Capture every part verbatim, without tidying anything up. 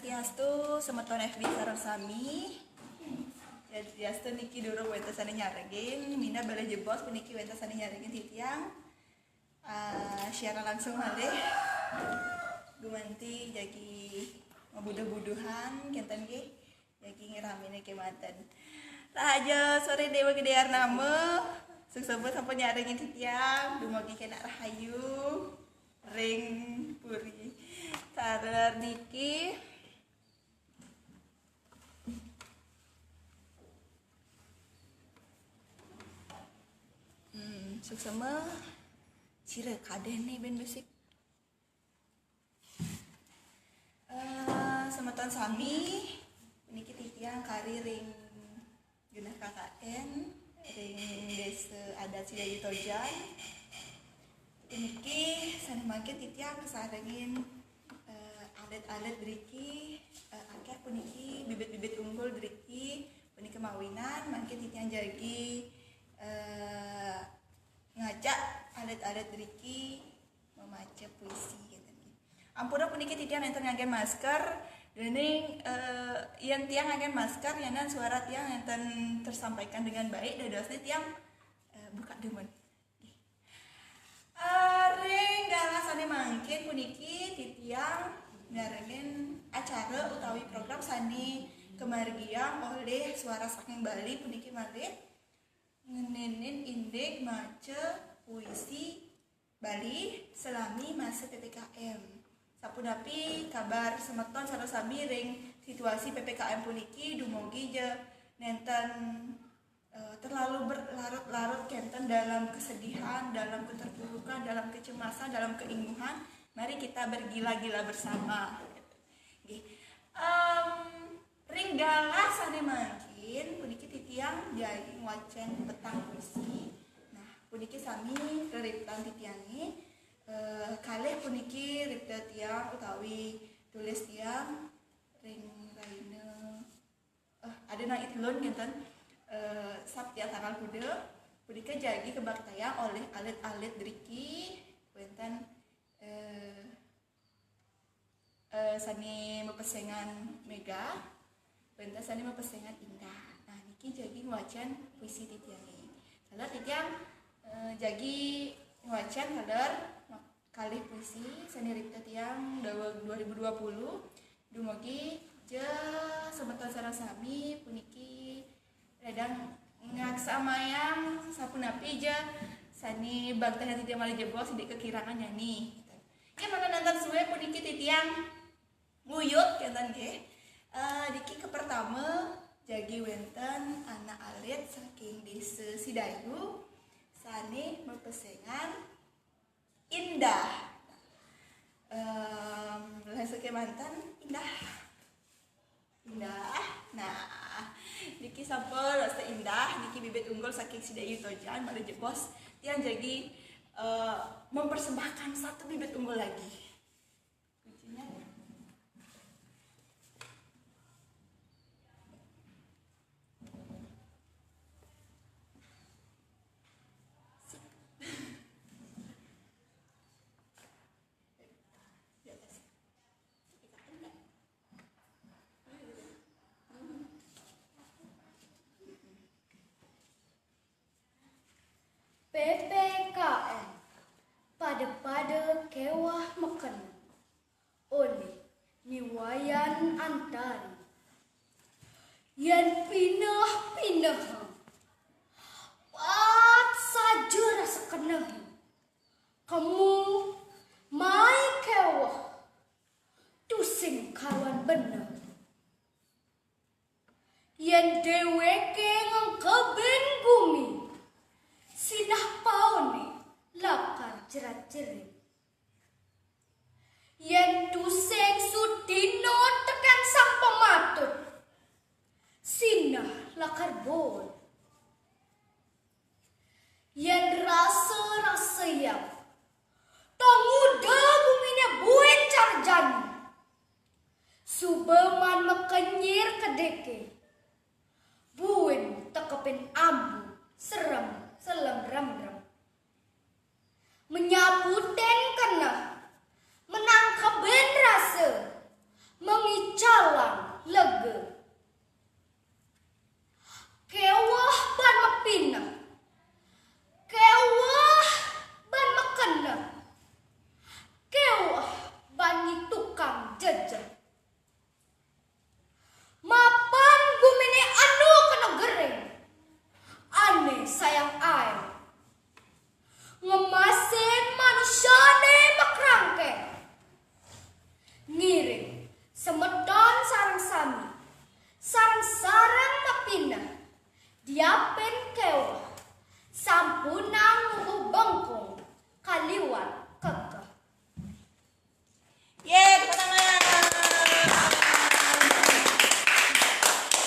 Swastiastu, semeton F B sareng sami. Swastiastu niki durung wénten sané nyarengin, minab bilih jebos puniki wénten sané nyarengin titiang. Eh, siaran langsung malih. Gumanti jagi mabuduh-buduhan kénten nggih. Jagi ngramina kémanten. Rahajeng soré Déwa Gedé Arnama. Suksma sampun nyarengin titiang, dumugi kenak rahayu ring puri. Taler niki. Hmm, suksma. Sira kadéné bén besik. Eh, semeton sami, niki titiang kari ring genah K K N, ring Désa Adat Sidayu Tojan. Niki sané mangkin titiang kasarengin, eh, alit-alit driki, eh, akéh puniki bibit-bibit unggul driki, puniki mawinan mangkin titiang jagi, eh, ngajak alit-alit driki mamaca puisi, gitu. Ampura puniki titiang nénten nganggén masker, déning, eh, yén tiang nganggén masker, nyanan suara tiang nénten tersampaikan dengan baik, dadosné tiang, eh, buka demen. Eh, ring galah sané mangkin puniki titiang nyarengin acara utawi program sané kamargiang olih Suara Saking Bali puniki malih ngeninin indik maca puisi Bali salami masa P P K M. Sapunapi kabar semeton sareng sami ring situasi P P K M puniki, dumugi ja nénten, eh, terlalu berlarut-larut kénten dalam kesedihan, dalam keterpurukan, dalam kecemasan, dalam keinguhan. Mari kita bergila-gila bersama. Nggih. Em, ring galah sané mangkin, puniki titiang jagi ngwacén petang puisi. Nah, puniki sami reriptan titiangé, eh, kalih puniki ripta tiang utawi tulis tiang ring rahina, eh, Adi Nang Idlun ngénten, eh, Sabtia tanggal kuda, punika jagi kabaktayang olih alit-alit driki, wénten, eh, eh, sané mapesengan Mega, wénten sané mapesengan Indah. Nah, niki jagi ngwacén puisi titiangé. Taler titiang, eh, jagi ngwacén taler kalih puisi sané ripta tiang daweg dua ribu dua puluh. Dumugi ja semeton sareng sami puniki radang ngaksamayang sapunapi ja sané bagtahan titiang malih jebos indik kakirangan nyani. Ya, mangda nénten sué puniki titiang nguyut kénten nggih. Eh, niki kapertama jagi wénten anak alit saking Désa Sidayu sané mapesengan Indah. Em, bahasa kémanten, Indah. Indah. Nah, niki sampun rasa Indah, niki bibit unggul saking Sidayu Tojan, malih jebos tiang jagi, eh, mempersembahkan satu bibit unggul lagi. Kuncinya. P P K M, pada-pada kéweh makena. Olih Ni Wayan Antari. Yén pineh-pinehang, pat saja rasa kenehé. Kemu mai kéweh, tusing karuan beneh. Yén déwéké ngengkebin gumi, sinah pauné lakar jerat-jerit. Yén tusing sudina tekén sang pamatut, sinah lakar boot. Yén rasa-rasa yap, to nguda guminé buin cara jani. Suba maan makenyir kediké, buin tekepin ambu serem selem remrem. Menyaputin keneh, menangkebin rasa, mengical Sareng-sareng mapineh, diapin keweh, sampunang ngubuh bengkung kaliwat kekeh. Yeay, tepuk tangan.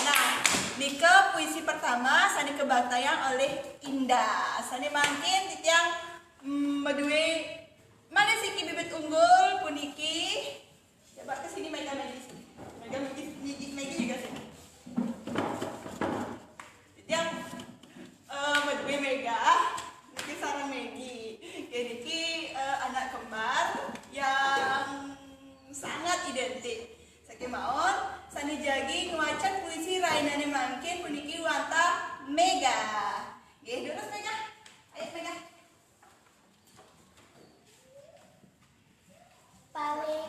Nah, nike puisi pertama sane kabaktayang olih Indah. Sane mangkin titiang, mm, madue malih siki bibit unggul puniki. Coba ke sini, Mega, Megi, sini. Mega, Megi, Megi, Megi juga sini. Titiang, eh, madue Mega, niki sareng Megi. Nggih, niki, eh, anak kembar yang sangat identik. Saking mawon, sane jagi ngwacen puisi rainane mangkin puniki wantah Mega. Nggih, durus Mega. Ayo, Mega. Paling,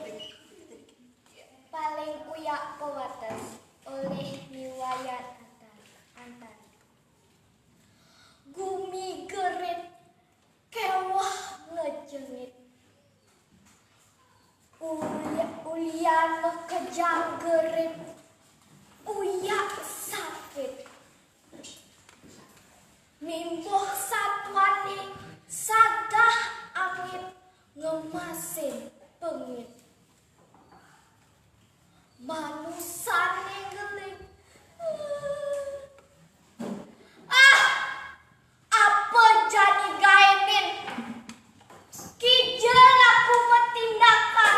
paling uyak pewates olih Ni Wayan Antar-, Antari. Gumi gerit, keweh ngejengit. Uya-, ulian makejang gerit, uyak sakit. Mimbuh satuane sadah angit ngemasin pengit. Manusane ngeling. Ah, apa jani gaenin? Kija laku matindakan?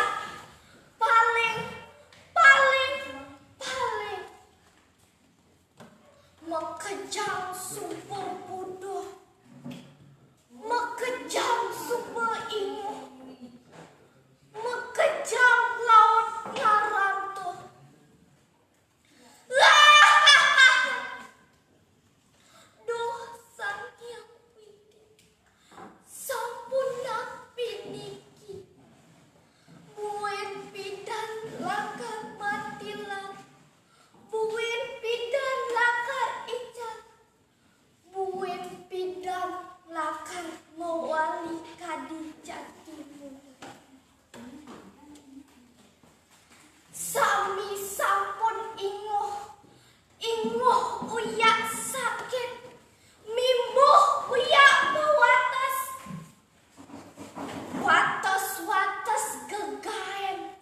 Paling, paling, paling. Makejang suba puduh. Makejang suba inguh. Makejang laut ngarantuh. Duh, Sang Hyang Widi, sampunang piniki. Buin pidan lakar matilar, buin pidan lakar ical, buin pidan lakar mawali kadi jati mula. Sami sampun inguh, inguh uyak sakit, mimbuh uyak pawates. Wates-wates gegaen,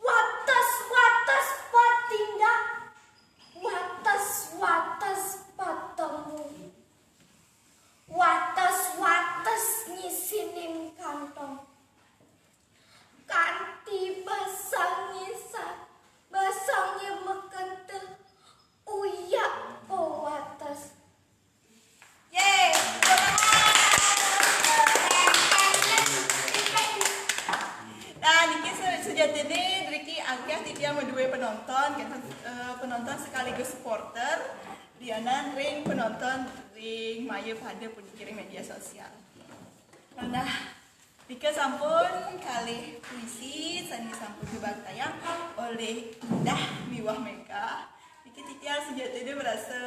wates-wates patindak, wates-wates patemu, wates-wates nyisinin kantong. Kanti basangnya sa-, basangnya makenteh uyak pawates. Yeay, tepuk tangan. Nah, niki se-, sujatine niki akeh titiang madue penonton, kenten, eh, penonton sekaligus supporter, lianan ring penonton ring maya pada puniki ring media sosial. Nah, nika sampun kalih puisi sane sampun kabaktayang olih Indah miwah Mega. Niki titiang sujatine merasa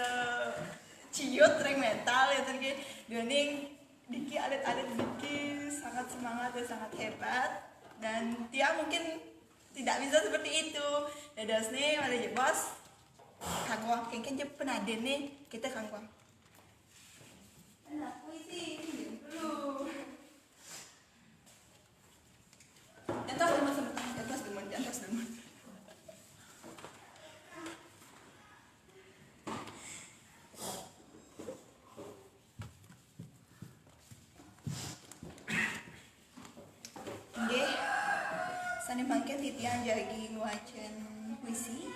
ciut ring mental ya, nggih. Duaning niki alit-alit niki sangat semangat dan sangat hebat. Dan tiang mungkin tidak bisa seperti itu. Dadosne malih jebos kangguang, kengken jebos penadene kita kangguang. Nah, puisi ini dulu. Jantos demen, jantos demen, jantos demen. Nggih, sane mangkin titiang jagi ngwacen puisi.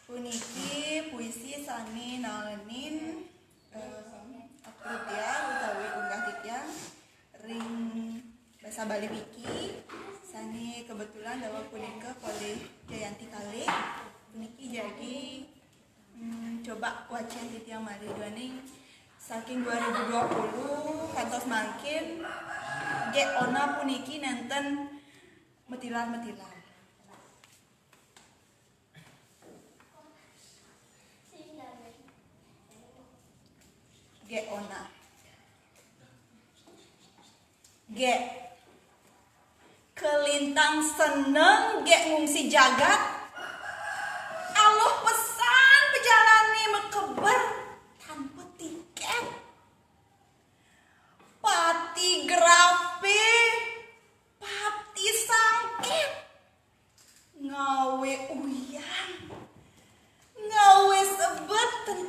Puniki puisi sane naenin, eh, upload tiang utawi unggah titiang ring Basa Bali Wiki, sane kebetulan daweg punika polih Jayanti kalih. Puniki jagi Hmm, coba wacen titiang malih duaning saking dua ribu dua puluh kantos mangkin, Gek Ona puniki nenten metilar-metilar. Gek Ona. Gek. Kalintang seneng gek ngungsi jagat. Aluh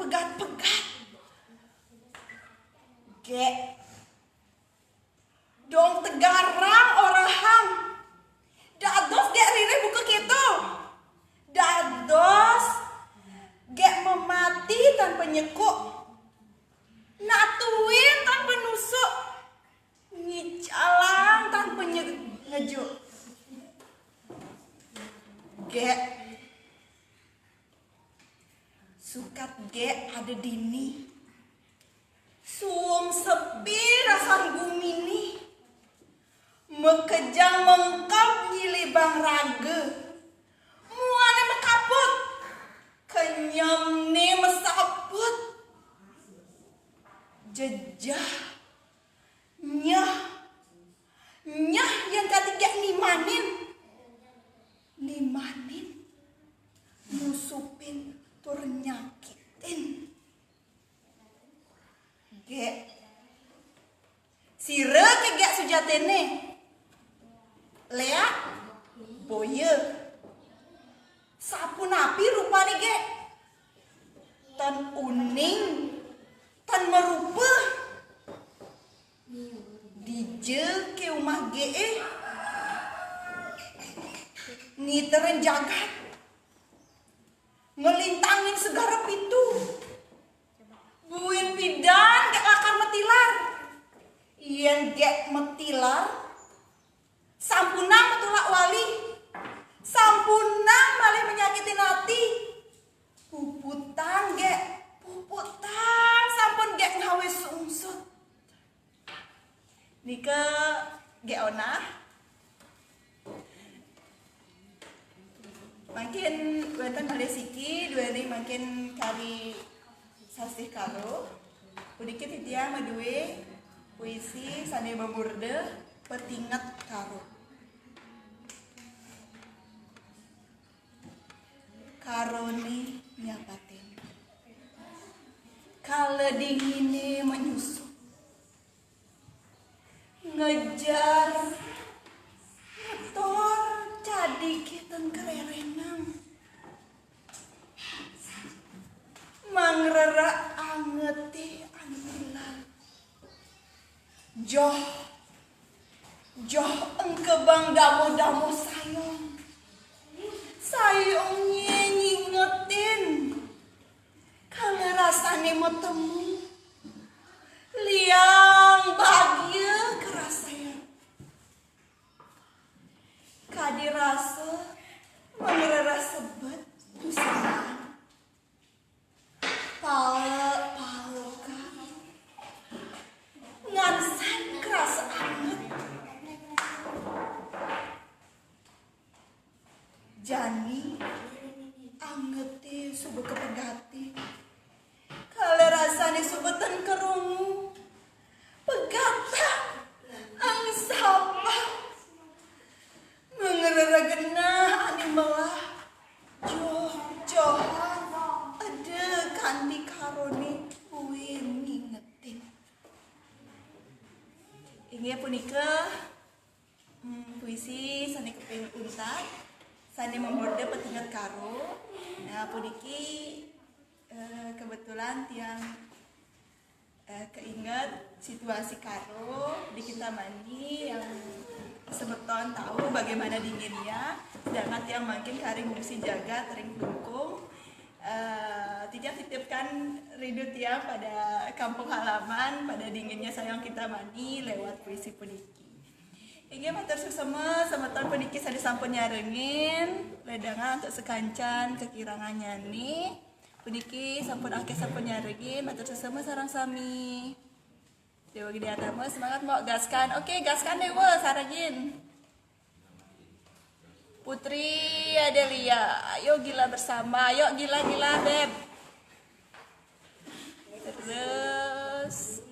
pegat-pegat. Gék, dong tegarang orahang. Dados gék ririh buka kéto. Dados gék memati tan panyekuk. Natuin tan panusuk. Ngicalang tan panyejuk. Gék, sukat gék ada dini. Suung sepi rasan gumi ni. Makejang mengkeb nyilibang raga. Muané makaput. Kenyemné masaput. Jejeh. Nyeh. Nyeh yang katiga nimanin. Nimanin. Nyusupin tur nyakitin. Gék. Sira ké gék sujatiné? Léak, boya. Sapunapi rupané gék? Tan uning, tan marupa. Dija ké umah géké? Ngiterin jagat. Ngelintangin segara pitu. Buin pidan gék lakar matilar. Yén gék matilar, sampunang matulak wali. Sampunang malih manyakitin ati. Puputang gék, puputang sampun gék ngawis sungsut. Nika gék Onah. Mangkin wénten malih siki, duéni mangkin kari sasih Karo. Puniki titiang madué puisi sané mamurda Petinget Karo. Karoné nyapatin. Kala dinginé manyusup. Ngejar, ngetor, cadiké tan karérénang. Mangrereh angeté anu ilang. Joh, joh engkebang damuh-damuh sayong. Sayongé nyingetin. Kala rasané matemu. Liang bagia karasané. Kadi rasa mangrereh sebet tusing. Palek-palekan. Ngansan karasa anget. Jani angeté suba kapegatin. Kala rasané suba tan karungu. Pegatang angsapang. Mangrereh genah ané melah. Joh-johan eda kanti karoné buin ngingetin. Inggih punika, hmm, puisi sané kaping untat, sané mamurda Petinget Karo. Nah, puniki, eh, kebetulan tiang, eh, keinget situasi Karo di Kintamani yang semeton tahu bagaimana dinginnya, sedangkan tiang mangkin kari ngungsi jagat ring Klungkung. Eh, titiang titipkan rindu tiang pada kampung halaman, pada dinginnya sayong Kintamani lewat puisi puniki. Inggih, matur suksma semeton puniki sané sampun nyarengin, ledangan antuk sakancan kakirangannya nih. Puniki sampun akéh sampun nyarengin, matur suksma sareng sami. Déwa Gedé Atama, semangat, Mbok, gaskan. Oke, gaskan, Déwa, sarengin. Putri Adelia, ayo gila bersama, ayo gila-gila, Beb. Terus,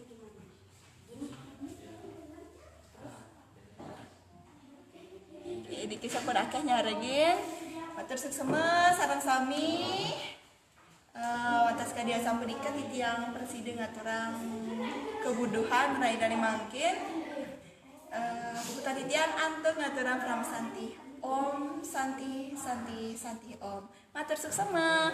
oke, niki sampun akéh nyarengin. Matur suksma sareng sami. Eh, wantah sakadi asapunika titiang prasida ngaturang kabuduhan rahinané mangkin. Eh, puputang titiang antuk ngaturang Parama Santi. Om Santi, Santi, Santi Om. Matur suksma.